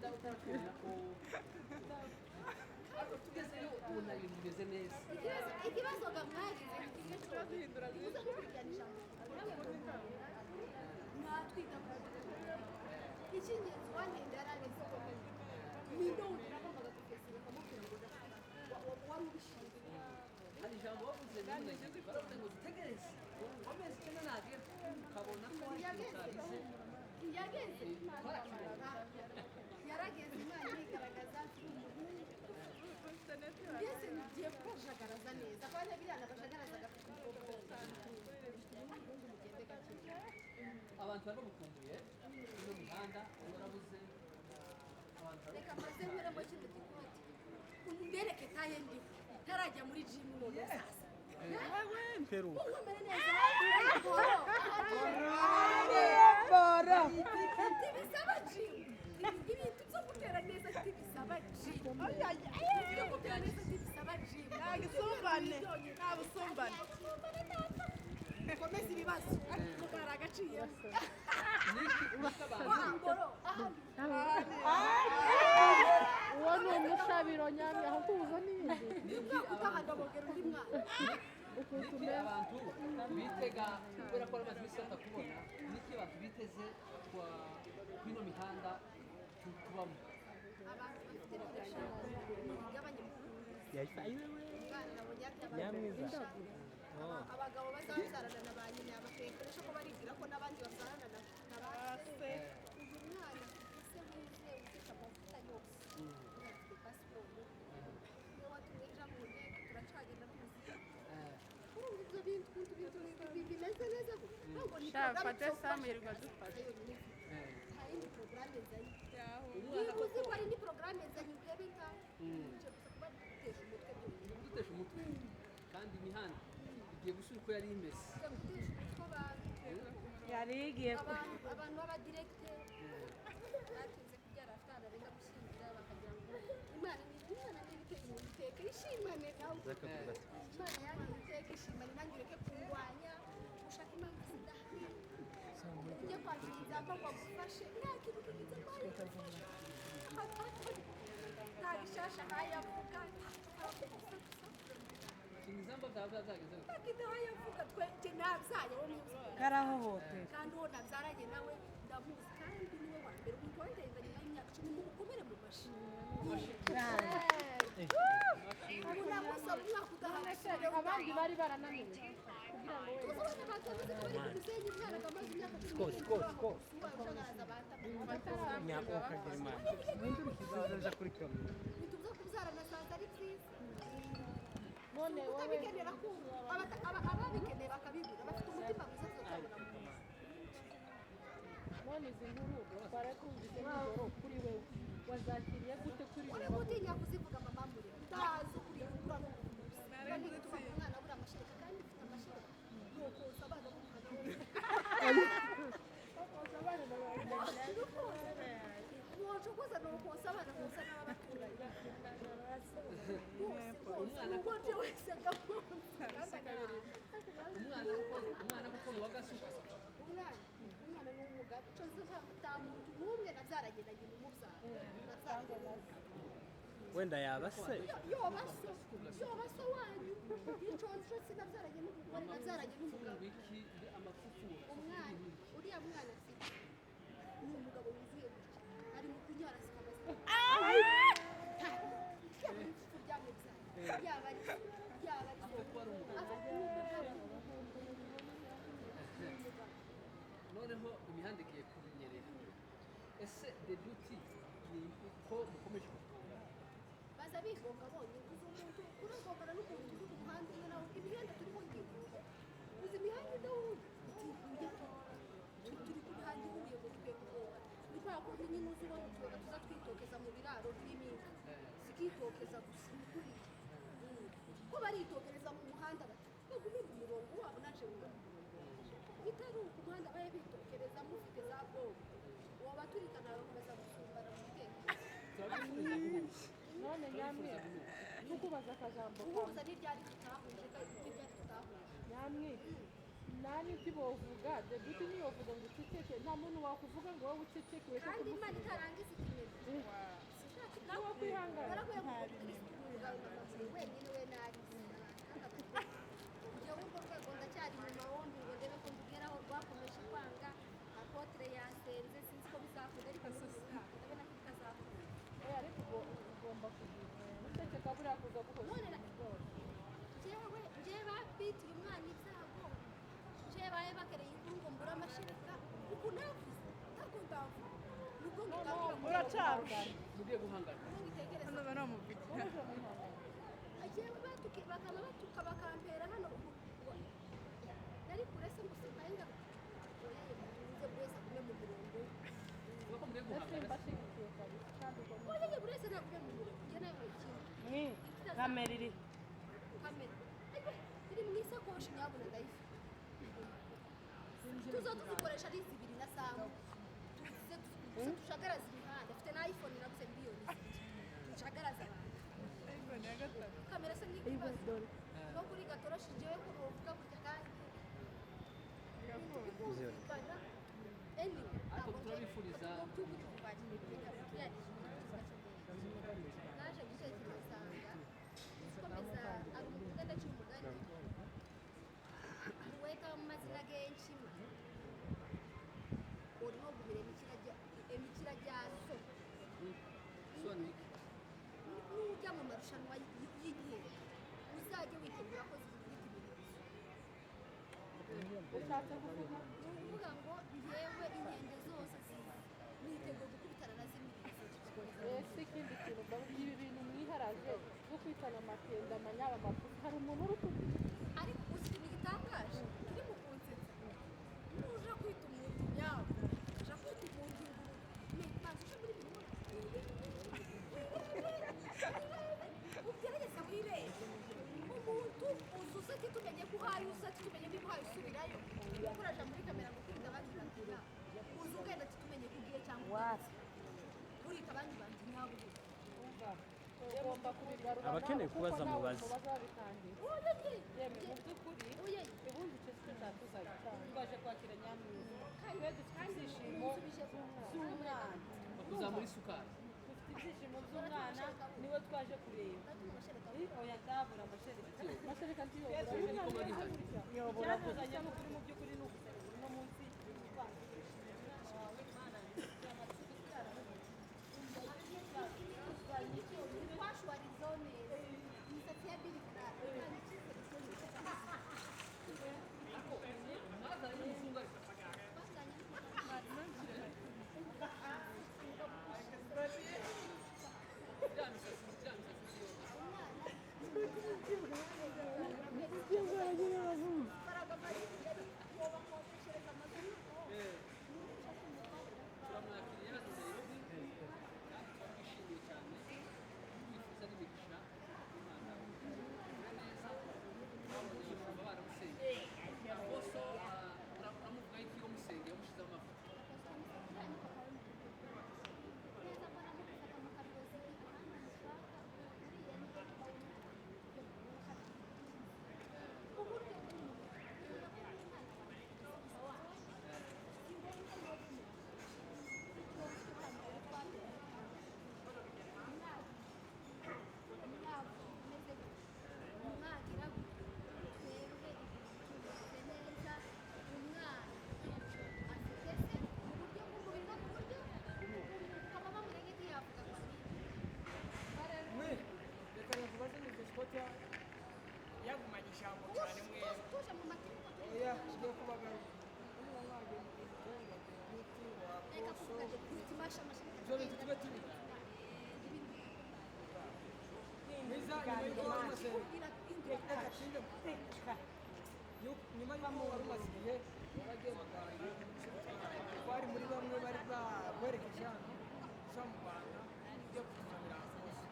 Wenda utarakubona ko, ariko tugezeyo ubona ibintu bimeze neza. Ikibazo ga mwagize ni kimwe cyonyine: uza gukurikirana ijambo nawe mwatwita ku icy'ingenzi. Wantende yarabizi, ninde wundi nagombaga gufesinga akamubwira ngo ndashaka wari ubishinzwe? Hari ijambo bavuze rimwe, baravuze ngo dutegereze amezi 9 nagera, ukabona ko hari ikintu cyabize. Ntiyageze. Twarakibonye. Yarageze, Imana irigaragaza, mfite umuhungu, mbese ngiye kukajagaraza neza, kandi biriya nakajagaraza gafite umukobwa, umuhungu, mugende gake. Abantu bari bagukumbuye ino mihanda, wari warabuze abantu bari. Reka maze nkuremo kino gikoti, mbereke taille ndiho ntarajya muri gym. None sasa Mperuka. Nkomere neza. Ntibisaba gym, ibintu byo gutera neza ntibisaba gym, ibyo gutera neza ntibisaba gym. Nta gisumbane, nta busumbane. Komeza ibibazo ngo kari agaciyemo. Niki niki abantu Ngoro ahandi. Uwo ni umushabiro nyamya, aho kuza n'indi. Niki Umwaka utaha ndabogera undi mwana. Ukuntu Niki umeze. abantu bitega, kubera ko bamaze iminsi batakubona, niki abantu biteze kwa kwino mihanda tubamo? Abantu bafite pressure, mugabanye. Yahise ayiwewe. Umwana nabonye ati Nyamwiza. Abagabo bazabyarana na ba nyina batekereje ko baribwira ko n'abandi babyarana na ba se. Uyu mwana afite se wizewe, ufite amavuta yose, afite pasiporo, niwe watumye nja mu nteko, turacagenda tuzi. Urumva ibyo bintu, ukuntu ibintu bimeze neza ntabwo ni Sha, porogaramu fate zo Sam kubasha yirirwa adufasha. yonyine, nta yindi porogaramu nzanye. Umwana. Niba uzi ko ari indi porogaramu nzanye, urebe nkaho nje gusa kuba gutesha umutwe byonyine. Kudutesha umutwe, kandi imihanda igiye gusubira uko yari imeze. Nje gutesha umutwe abantu. Yari igiye. Abantu b'abadiregiteri batinze kubyara, bafite ahantu benda gushyingira, bakagira ngo Imana ni Imana, niba iteye umuntu iteka ishimane nawe. Imana yanjye iteka ishimane nanjye, ureke kundwanya ushaka impamvu zidahari, ujye kwa Nzamba ngo agufashe. Nta kintu kigize Imana igufasha, nta bishasha ntayavuga gusa gusa. Ingizamba byaba byageze gute? Nta yavuga, twe njye nabyaye wo muzi. Karahohotera. Kandi uwo nabyaranye nawe ndamuzi, kandi niwe wa mbere umuntu wandenda nyuma y'imyaka 10. Mukomere mu mashi. Ubu namusaba umwaka utaha. Abandi bari barananiwe kugira ngo wenda Tuzabona abantu bameze ko bari ku musenyi, umwana akamaze imyaka 10 Sko, sko, sko. ushagaraza abantu. Nyako kagira Imana. Uzaja kuri kamera. Bitubuza kubyara nasanze ari byiza. None wowe Utabikenera kumva, ababikeneye bakabibura, bafite umutima mwiza, tuzabona mu buzima. None izi nkuru twarakumvise nijoro, kuri wewe wazakiriye gute kuri Uri gutinya kuzivuga, mama muri utazi ukuri ukura no kuvuga ntituma umwana abura amashereka, kandi ufite amashereka nukoza abana b'umwana wocokoza, nukoza abana koza n'ababaturanyi bose bose, uwo wese agakunze. Umwana kuko, umwana kuko ni uw'agasuka. Umwana ni umugabo, ico nzi nta muntu n'umwe nabyaranye na nyina umubyara, nabyaranye n'umugabo. Wenda yaba se. Yoba so, yoba so wanyu, ico nzi sinabyaranye n'umugore, nabyaranye n'umugabo. Wiki amafufu. Umwana, uriya mwana afite ni umugabo wuzuye gutya, ari mu kunyara zikamaze, yaba ari ifufu ryamubyaye, yaba ari yaba ari Apfa kuba ari umugabo. Ava ni umugabo, ni umugabo. Noneho imihanda igiye kunyerera. Ese The Beauty ni uko mukomeje kuvuga? Baza bigonga bonyine. Uzi umuntu uragongana n'umuntu uri ku muhanda umwe nawe? Imihanda turiho ntihuye. Uzi imihanda idahuye? Itihuye. Turi ku mihanda ihuye ngo dukwiye kugongana? Ni kwa kundi nyine uzi ubona utubaga tuza twitokeza mu biraro by'iminka, zikitokeza gusa, ni kuriya ko baritokereza mu muhanda, bati bagume mu murongo wabo, naje ngume mu murongo wanjye. Bitari uku muhanda babe bitokereza, mufite za bombe wobaturikana, bagakomeza gusumbana mu bitekerezo. Turabifuriza guhuza. None nyamwe tukubaza akajambo kamwe. Guhuza n'iryari tutahuje, kandi n'iryari tutahuje. Nyamwe nani ntibovuga The Beauty ntiyovuga ngo uceceke, nta muntu wakuvuga ngo wowe uceceke ureke. Kandi Imana Kumusubiza. itarangiza ikimeze. Narahuye ngo Kristo wenyine we nari njyewe urwo rwego ndacyari mu mahombi ngo ndebe ko ndugeraho. Rwakomeje kwanga. Apôtre yasenze, sinzi ko bizakunda, ariko muri uyu mwaka ndabona ko bitazakunda. Oya, ariko ubwo ugomba kugira uceceka, buriya kuza guhoza. None njyewe njyewe babitiye umwana ibyago, njyewe baye bakereye inkuru ngo mbure amashereka. Uku navuze ntabwo ndavuga nubwo ngitangura. Uracarusha. Mugiye guhangana. Ngitekereza. Hano baramuvugira. Njyewe batuki bakaba batuka bakampera hano nari kure se ngo sinkaye ngaruka. Oya, nze buri wese agume mu murongo we. Uvuga ko mugiye guhangana. Mbashyigikiye kabisa kandi ubwo Oya, buri wese nagume mu murongo, njye nawe kimwe. Mwi kamera iri. Kamera ayiwe iri mu isakoshi, nyabuna ndayifite. Tuzo tuzikoresha ari zibiri na samu, tuze tuze tushagaraza imihanda. Afite na iPhone naguze miliyoni 2, tushagaraza abantu. iPhone ya gatatu. Kamera se ni ikibazo no kuri gatoroshi? Jewe ko novuga gutya kandi bikumvikana? Anyway, Ariko ntabwo nje- turabifuriza- naje gutekereza nsanga komeza ari umuvuga ndaciye umugani uweka mu mazina g'enkima olina ogumira emikira gyazo. Sobanura iki? Nujya mu marushanwa y'igihe uzajye witegura ko zikubita imirizo. Ushatse kuvuga? Ni ukuvuga ngo njyewe inkende zose niteguye gukubitana na z'imirizo. Ese ikindi kintu mbabwira, ibi bintu mwiharaje byo kwitana amakenda, amanyaba, amapusi, hari umuntu uri kubyina? Ariko uzi ikintu gitangaje kiri mu kunsetsa? Nuja kwita umuntu nyawe, uja kwita umuntu ingurube, banza uje muri bimwe ugerageza wirebe umuntu uza usetse, tumenye ko uhaye usetse, tumenye niba uhaye usubirayo, kuko uraja muri kamera ngo kwita abandi bantu nyawe, uza ugenda ati tumenye ko ugiye cyangwa ugarutse, urita abandi bantu nyawe. Ugomba kubigarura Abakeneye nawe, kuko kubaza nawe mubaze. mubaza babitangiye. Oya. Yemwe, mu by'ukuri Oya. ubundi icyo cyo cyatuzanye, twaje kwakira Nyamwiza. Twe dufite ibyishimo by'umwana. Bakuzamura isukari. Dufite ibyishimo by'umwana, niwe twaje kureba. Oya, ndabura amashereka, amashereka ntiyobora. Niko bagihari. Icyatuzanye ni ukuri, mu by'ukuri ni ugusenga uno munsi twishimiye umwana wawe. Imana Twashwarizeho neza imisatsi ya Billy Clark kandi icyizere cyo Ariko mwazanye n'umuzungu ariko. Twazanye. Iriya misatsi ntiyobora. Turamwakiriye hano i Nairobi kandi turamwishimiye cyane, twifuza n'imigisha y'Imana. Tumeze neza, twabonye abashumba baramusengeye. Aposo, uramuvuga iki iyo musengeye wamushyizeho amavuta? Mwe reka nakubaze, ni Scott yagumanye ijambo cyane mwe. Tuje mu matiku. Oya, ugiye kubagaruka umwana wanjye wa deputy wa Reka Poso. kuvuga deputy masha masha. Ibyo bintu tube tubi mwiza nyuma y'uko wari umaze, reka tinde, nyuma y'uko wari umaze igihe waragiye mu Rwanda, twari muri bamwe bari bagwerekeje hano uza mu Rwanda ujya kutuzanira hose.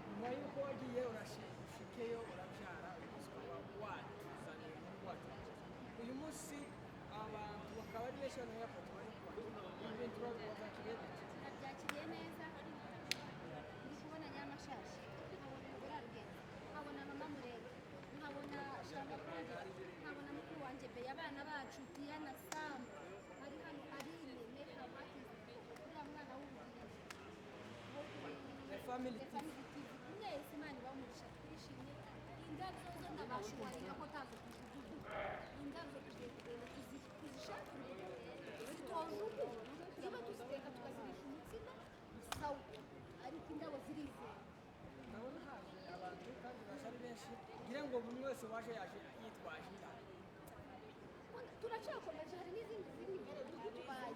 Nyuma y'uko wagiye urashikeyo urabyara, uyu munsi ukaba watuzaniye umuhungu wacu. Uyu munsi abantu bakaba ari benshi hano airport bari kwakira ibi bintu, wazakiriye gute? Nabyakiriye neza. Ndi kubona Nyamashashi, nkabona umugore arugenda, nkabona mama Murenge, nkabona Shanga Kundi, nkabona mukuru wanjye Beya, abana bacu Diana, Sam ari hano, Aline, makeup artist, uriya mwana w'ubugingo. Family The TV. Family TV. Mwese Imana ibamugisha, twishimye. Indabyo zo ndabashuwarira ko tazo tujugunya. Indabyo tugiye kugenda kuzishakira uburyo zitojugunywa. Niba tuziteka tukazirisha umutsima, sawa, ariko indabo zirizewe. Ndabona haje abantu kandi baje ari benshi, ngira ngo buri umwe wese waje yaje yitwaje indabo. Turacakomeje, hari n'izindi ziri imbere tubaye.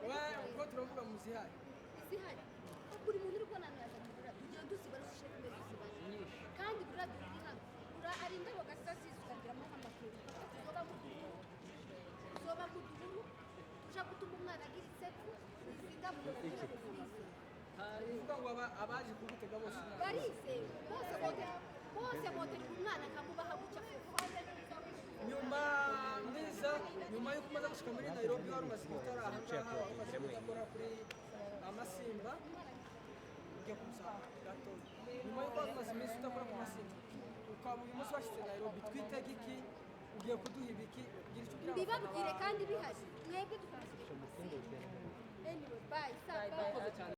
We uko turavuga mu zihari. Izihari, buri muntu uri kubona hano yazanye ururabyo. Tugiye dusibara, dushyire ku meza usibara, kandi ururabyo ruri hano ari indabo gasa ziza ukagiramo nk'amakuru tuzoba mu duhuru tuja gutuma umwana agira isepfu. Izi ndabo kugira ngo zirizewe. Uvuga ngo abaje kugutega bose ni Barizewe bose, bose botera umwana akamubaha gutya. Nyuma mwiza, nyuma y'uko umaze gushika muri Nairobi, wari umaze igihe utari aha ngaha, wari umaze igihe udakora kuri Amasimba, ujya kumusanga gato. Nyuma y'uko wari umaze iminsi udakora ku Masimba, ukaba uyu munsi washyitse Nairobi, twitege iki? Ugiye kuduha ibiki? Ugira icyo ubwira abafana Mbibabwire bawe? kandi bihari, mwebwe dukomeze ku Masimba. Anyway, bye. Bye. Murakoze cyane.